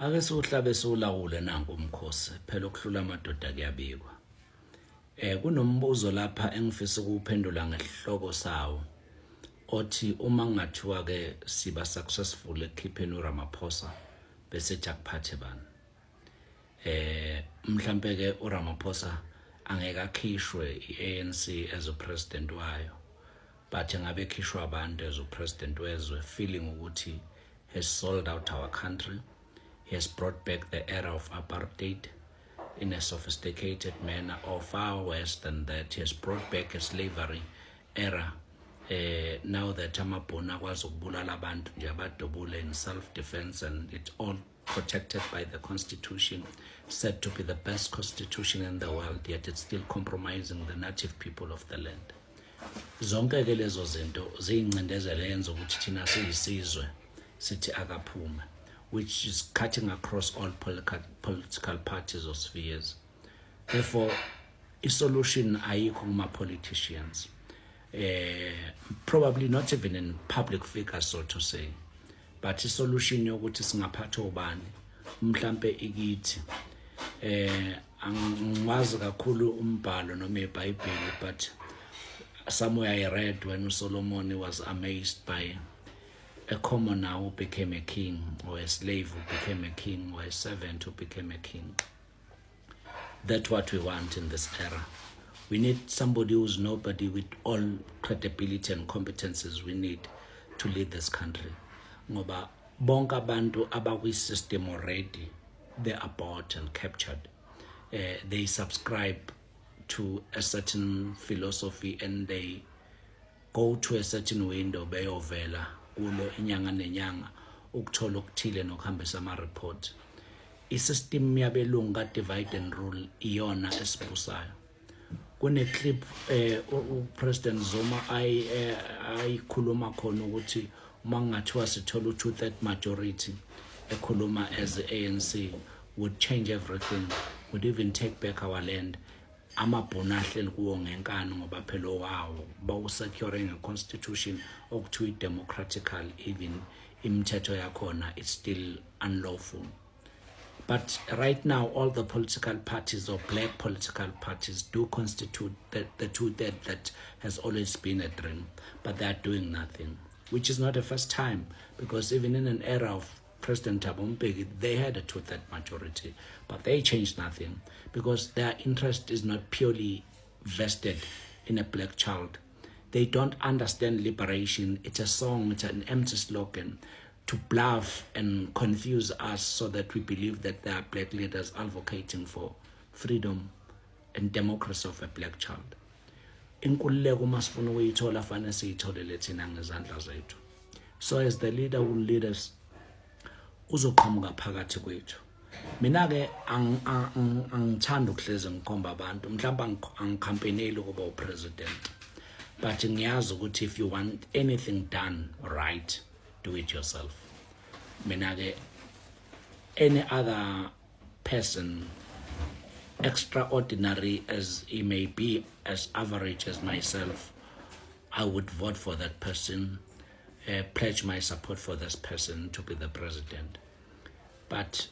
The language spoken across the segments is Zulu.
Ake siwuhlabe siwulawule nanku umkhosi, phela ukuhlula amadoda kuyabikwa. Kunombuzo lapha engifisa ukuwuphendula ngesihloko sawo othi uma kungathiwa ke siba successful ekukhipheni uRamaphosa bese ethi akuphathe bani. Mhlambe ke uRamaphosa angeke akhishwe iANC as upresident wayo, but ngabe ekhishwa abantu as upresident wezwe, feeling ukuthi has sold out our country. He has brought back the era of apartheid in a sophisticated manner, or far worse than that. He has brought back a slavery era, now that amabhunu akwazi ukubulala abantu nje, abadubule in self defense, and it's all protected by the constitution, said to be the best constitution in the world, yet it's still compromising the native people of the land. Zonke ke lezo zinto ziyincindezelo eyenza ukuthi thina siyisizwe sithi akaphume, which is cutting across all political parties or spheres. Therefore, isolution ayikho kuma politicians, probably not even in public figures, so to say, but isolution yokuthi singaphatha ubani mhlambe ikithi. Angiwazi kakhulu umbhalo noma iBhayibheli, but somewhere I read when uSolomon was amazed by a commoner who became a king, or a slave who became a king, or a servant who became a king. That's what we want in this era. We need somebody who's nobody with all credibility and competences we need to lead this country, ngoba bonke abantu abakwi-system already, they are bought and captured. They subscribe to a certain philosophy and they go to a certain window beyovela kulo inyanga nenyanga ukuthola okuthile nokuhambisa ama-report. I-system yabelungu ka-divide and rule iyona esibusayo. Kune-clip uPresident Zuma ayikhuluma khona ukuthi uma kungathiwa sithola u-2/3 majority, ekhuluma as the ANC, would change everything, would even take back our land amabhunu ahleli kuwo ngenkani, ngoba phela owawo bawusecure nge-constitution okuthiwa i-democratical, even imithetho yakhona it's still unlawful. But right now, all the political parties or black political parties do constitute the two-third that has always been a dream, but they are doing nothing, which is not the first time, because even in an era of President Thabo Mbeki, they had a two-third majority, but they changed nothing because their interest is not purely vested in a black child. They don't understand liberation. It's a song, it's an empty slogan to bluff and confuse us so that we believe that there are black leaders advocating for freedom and democracy of a black child. Inkululeko uma sifuna ukuyithola fanele siyitholele thina ngezandla zethu. So as the leader will lead us, uzoqhamuka phakathi kwethu. Mina ke angithandi ukuhleze ngikhomba abantu, mhlawumbe angicampaigneli ukuba upresident, but ngiyazi ukuthi if you want anything done right, do it yourself. Mina ke, any other person, extraordinary as he may be, as average as myself, I would vote for that person, pledge my support for this person to be the president. But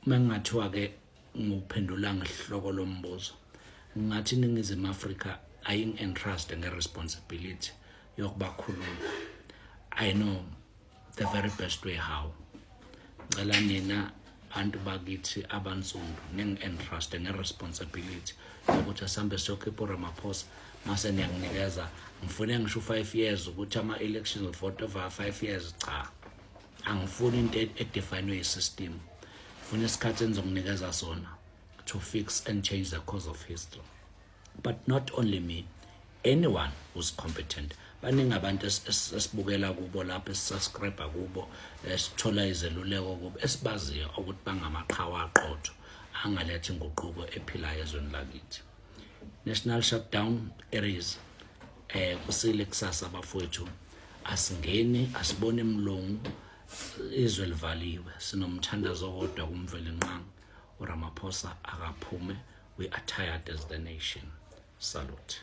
mengathiwa ke nguphendula ngehloko lombuzo, ngathi iNingizimu Afrika ayingi-entrust nge-responsibility yokubakhulula. I know the very best way how. Ngicela nina bantu bakithi abansundu ningi-entrust nge-responsibility yokuthi asihambe siyokhipha uRamaphosa, mase niyanginikeza. Ngifune ngisho u-5 years ukuthi ama-elections vote over 5 years. Cha, angifuni into edefinwe yi-system. Ngifuna isikhathi enizokunikeza sona to fix and change the course of history. But not only me, anyone who's competent. Baningi abantu esibukela kubo lapho, esisubscribe kubo, esithola izeluleko kubo, esibaziyo ukuthi bangamaqhawe aqotho angaletha inguquko ephilayo ezweni lakithi. National shutdown it is. Kusile kusasa bafowethu, asingeni, asibone imlungu, izwe livaliwe. Sinomthandazo kodwa kuMvelinqangi, uRamaphosa akaphume. We are tired as the nation. Salute.